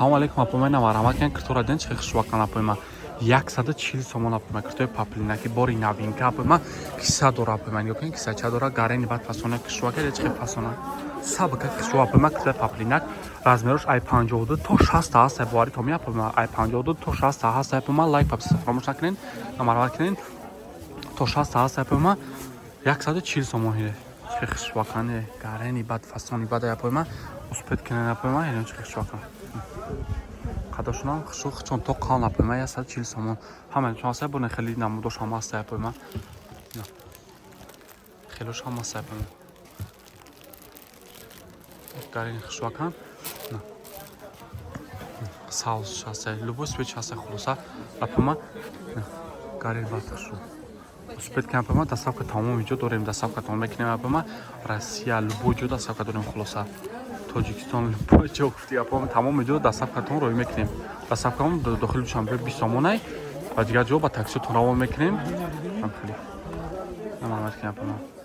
Салому алейкум, апои ман, марҳамат кунед, киртора ден, чӣ хушваққан, апои ман. 140 сомон, апои ман, киртои поплинаки, бори новинка, апои ман, киса дора, апои ман, нигоҳ кунед, кисача дора, гарени баъд фасона кишвака, чӣ фасона сабка хушва, апои ман, киртои поплинак, размерош ай 52 то 60 ҳаст, боварӣ томи, апои ман, ай 52 то 60 ҳаст, апои ман. Лайк, подписка фаромӯш накунед, марҳамат кунед, то 60 ҳаст, апои ман, 140 сомон. Ҳире чӣ хушвақане, гарени баъд фасони баъд, апои ман, успеть кунед, апои ман, ҳире чӣ хушвақан, қадошунам хушу чон то қалн, апои ман, 140 сомон. Ҳама чон ҳаст, боне хеле намудош ҳам ҳаст, апои ман, хелош ҳам ҳаст, апои ман, гарени хушвакан, савзш ҳаст, любой цвет ҳаст, хулоса, апои ман, гарени бад хушу успеть кунем, апои ман. Доставка тамоми ҷо дорем, доставка тамом мекунем, апои ман, Россия, любой ҷо доставка дорем, хулоса, Тоҷикистон, любой ҷо гуфти, апо, тамоми ҷо доставкатон роҳӣ мекунем. Доставкамон дохили Душанбе 20 сомонай ва дигар ҷо ба таксиотон равон мекунем. Хеле марҳамат кунем, апо.